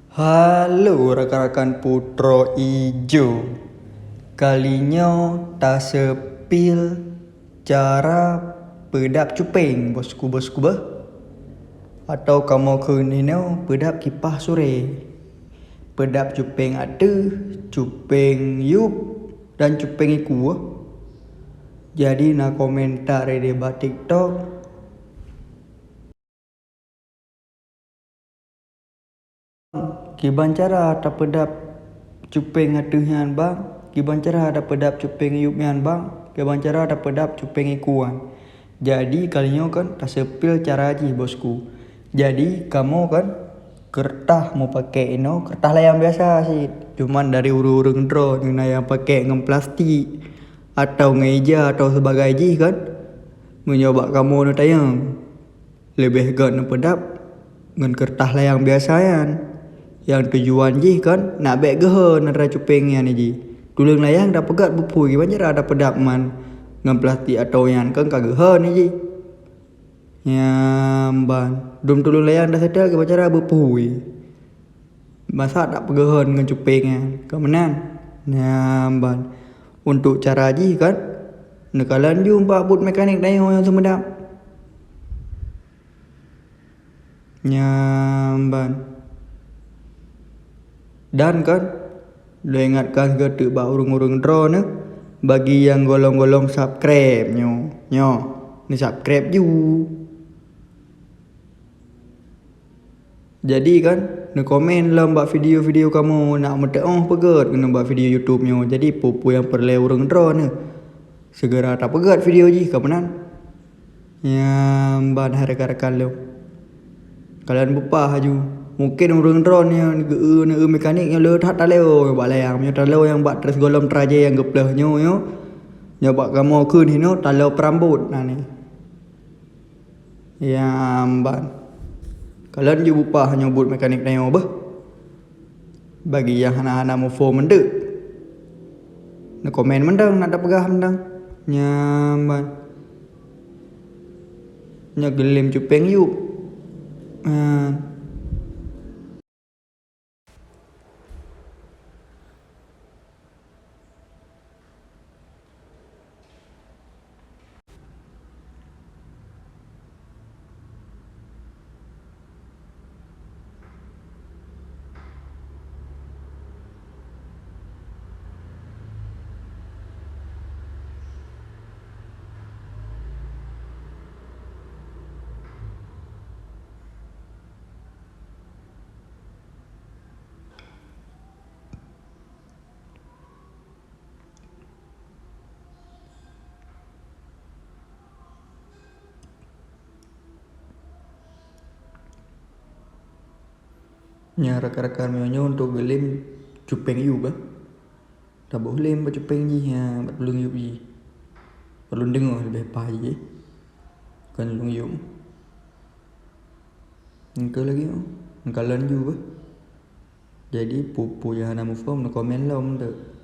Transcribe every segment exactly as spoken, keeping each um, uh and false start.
Halo rakan-rakan Putroe Ijo. Kali nyoe taseupil cara peudab cupeng, bosku-bosku beuh. Atau kamoe kheun inoe peudab kipah surée. Peudab cupeng ateueh, cupeng yup, dan cupeng iku. Jadi na komentar di bak TikTok, "Kiban cara tapeudab cupeng ateueh nyan, Bang? Kiban cara tapeudab cupeng yup nyan, Bang? Kiban cara tapeudab cupeng iku nyan?" Jadi, kali nyoe kan taseupil cara jih, bosku. Jadi, kamoe kan keureutah meupaké inoe, keureutah layang biasa cit. Cuman dari ureuëng-ureuëng droe nyang na nyang paké ngon plastik atau ngon ija atau sibagai jih kan. Meunyoe bak kamoe neutanyong, leubeh gét neupeudab ngon keureutah layang biasa nyan, nyang tujuan jih kon nak bék geuhon atra cupeng nyan jih. Tuleueng layang tapeugét beuphui, kiban cara tapeudab man ngon plastik atau nyan kon ka geuhon jih. Nyan ban, dum tuleueng layang taseutôt kiban cara beuphui. Masa tapeugeuhon ngon cupeng nyan, kon meunan? Nyan ban. Untuk cara jih kan, neukalon ju bak buet mekanik tanyoe nyang seumeudab. Nyan ban. Dan kan, lôn ingatkan geuteuk bak ureuëng-ureuëng droeneuh, bagi nyang golom-golom subscribe nyoe, nyoe, neusubscribe ju. Jadi kan, neukomen lom bak video-video kamoe, nak meuteuoh peugét keunoe bak video YouTube nyoe. Jadi, peue-peue nyang peureulée ureuëng droeneuh, segera tapeugét video jih, kon meunan? Nyan ban hai rakan-rakan lôn. Kalon beupah aju. Mungken ureuëng droeneuh nyang geu-eu, neu-eu mekanik nyoe le that talo bak layang. Meunyoe talo nyang bak tres golom trajé nyang geupleuh nyoe, nyoe, nyoe bak kamoe kheun hinoe talo peurambot na nyoe. Nyan ban. Kalon ju beupah nyoe buet mekanik tanyoe beuh. Bagi nyang hana-hana muphom meudeuk, neukomen mantong, nak tapeugah mantong. Nyan ban. Nyoe geulém cupeng yup. Nyan. Nyan rakan-rakan, meunyoe nyoe untuk geulém cupeng yup bah. Taboh lém bak cupeng jih, ha, bak tuleueng yup jih. Bak lôn deungoe leubeh paih jih. Kon tuleueng yup. Engkeu lagée nyoe, neukalon ju bah. Jadi, peue-peue nyang hana muphom, neukomen lom teuk.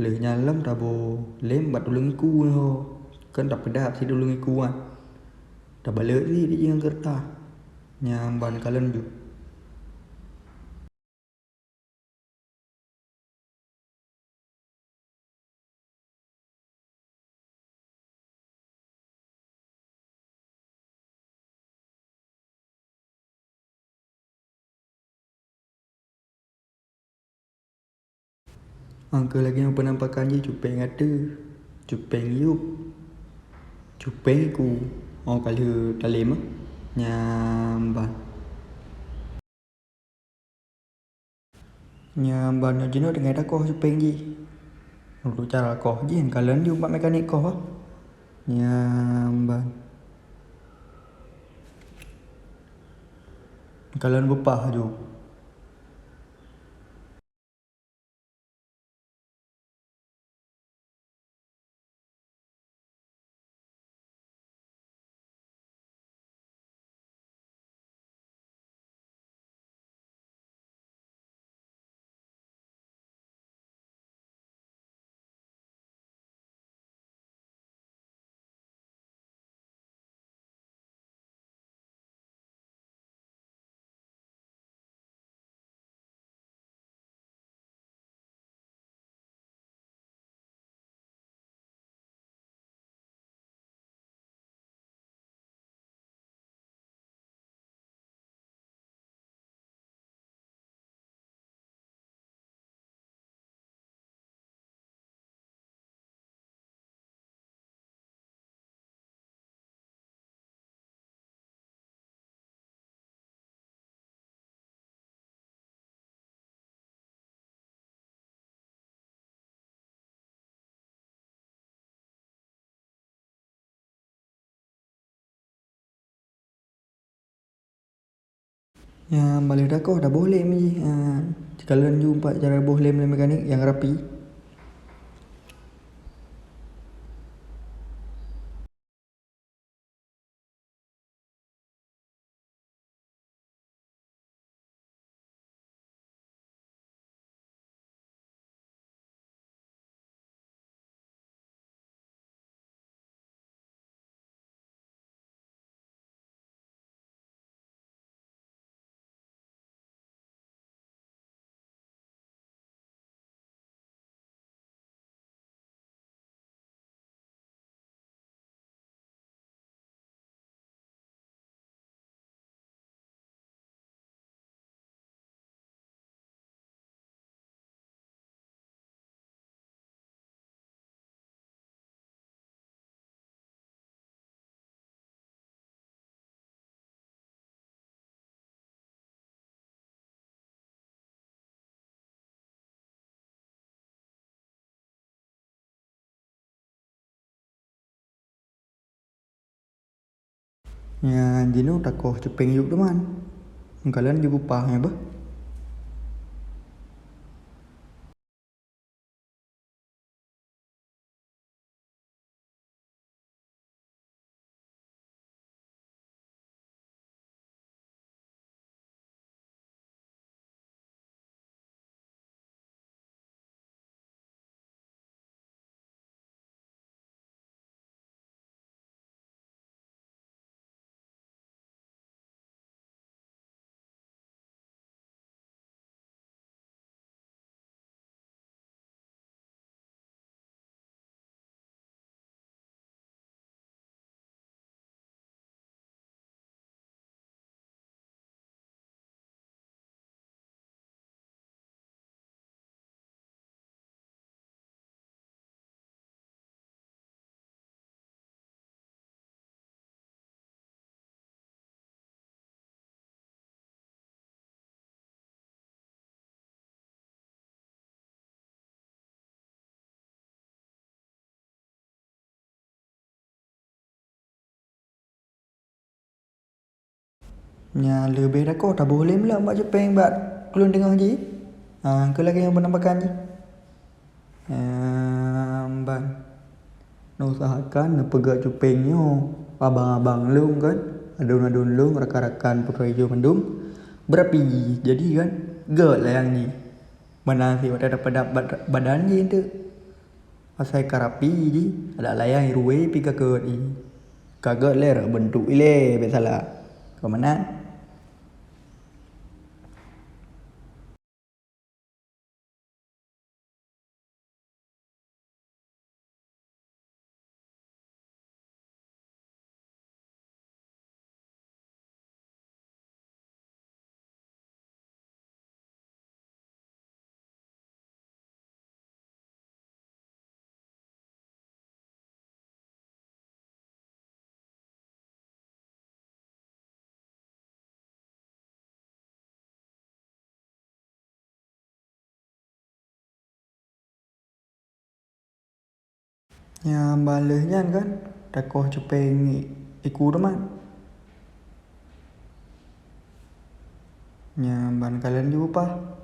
Lheueh nyan lom taboh lém bak tuleueng iku nyoe, kon tapeudab sit tuleueng iku nyan. Tabalot sit di ngon keureutah. Nyan ban kalon ju. Angka lagée nyoe peunampakan jih cupeng ateueh, cupeng yup, cupeng iku, oh ka lheueh talem, ah. Nyan ban. Nyan ban nyoe jinoe teungoh takoh cupeng jih. Meunurot cara koh jih, kalon jih umat mekanik koh, ah. Nyan ban. Kalon beupah ju. Nyan ban lheueh takoh taboh lem jih, ah, sikalon ju pat cara boh lem lé mekanik nyang rapi. Nyan jinoe takoh cupeng yup teuma. Meukalon ju beupah nyan beuh. Nyan leubeh takoh taboh lem lom bak cupeng bak kulon teungoh jih. Ha, keu lagée nyang peunampakan jih. Nyan ban. Neuusahakan neupeugét cupeng nyoe abang-abang lôn kan, aduen-aduen lôn, rakan-rakan putroe ijo mandum beurapi jih. Jadi kan, gét layang jih. Meunan cit watée tapeudap bad-, badan jih teuk. Asai ka rapi jih, adak layang irue pih ka gét jih. Ka gét lé rot beuntuk ilée bék salah. Ka meunan. Nyan ban lheueh nyan kan, takoh cupeng i-, iku teuma. Nyan ban kalon jiupah.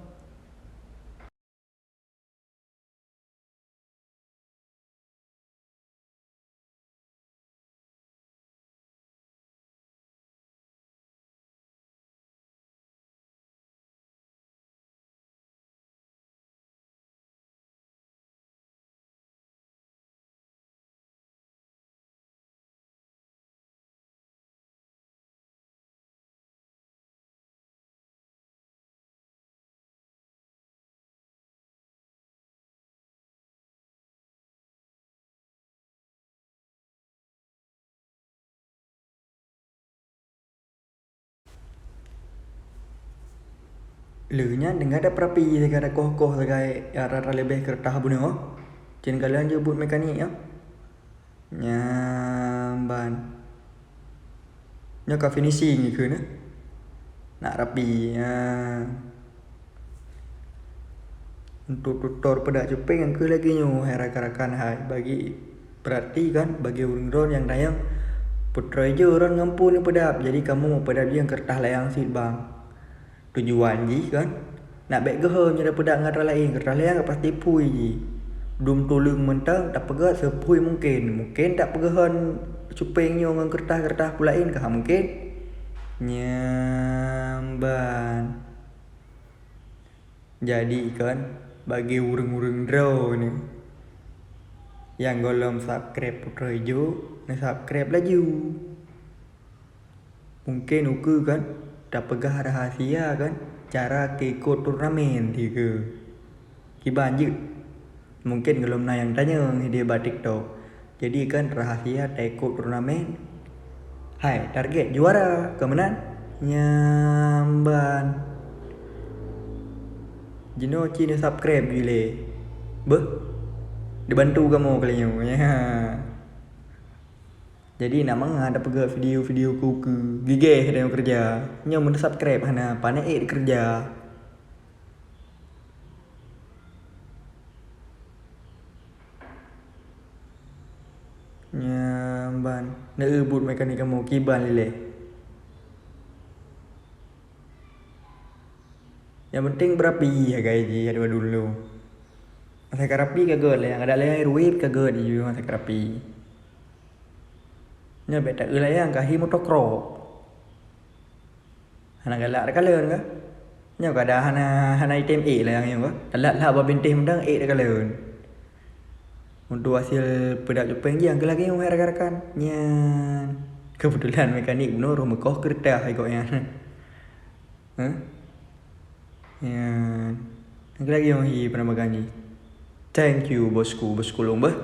Lheueh nyan, tinggai tapeurapi, tinggai takoh-koh, tinggai rata-rata leubeh keureutah bunoe. Cen kalon jeuet buet mekanik nyoe. Nyan ban. Nyoe ka finishing keu nyoe. Nak rapi, ha. Untuk tutor peudak cupeng nyang keuh lagèe nyoe, hai rakan-rakan hai. Bagi, berarti kan, bagi ureueng droen nyang tanyong, putroe jih droen ngon peue neupeudap, jadi kamoe meupeudap jih ngon keureutah layang cit bang. Tujuan jih kan, nak bèk geuhom nyan tapeudak ngon atra laén, atra laén ka pasti phui jih. Dum tuleueng mantong tapeugöt seuphui mungken. Mungken tapeugeuhon cupeng nyoe ngon keureutah-keureutah peue laén ka mungken. Nyan ban. Jadi kan, bagi ureueng-ureueng droeneuh nyang gohlom subscribe Putroe Ijo, neusubscribe laju. Mungken ukeue kan, tapeugah rahasia kan, cara keu ikot turnamen dikeue. Kiban jeuet. Mungken gohlom na nyang tanyong ideh bak TikTok. Jadi kan rahasia taikot turnamen. Hai, target juara, keu meunan? Nyan ban. Jinoe cit neusubscribe jih lé. Beuh. Dibantu kamoe kali nyoe. Nyan. Jadi, nak mangat tapeugöt video-video keu-keu gigeh dan keureuja. Nyoe meuneu subscribe hana, pane ék dikeureuja. Nyan ban. Neu buet mekanik kamoe kiban lé. Nyang penting beurapi hagai jih, adoe dulu. Masa ka rapi ka gèt lé, kadang lé ruwet ka gèt jih masa ka rapi. Nyoe bèk ta-eu layang ka hi motocross. Hana galak takalon ka. Nyoe kada hana, hana item ék layang nyoe ka. Talat-lat bak bintéh mantong ék takalon. Untuk hasil peudak cupeng jih nyang keu lagèe nyoe hai rakan-rakan. Nyan. Keubeutulan mekanik bunoe roh meukoh keureutah hai gobnyan. Hah? Nyan. Nyang keu lagèe nyoe hi peunambagan jih. Thank you bosku, bosku lôn beuh.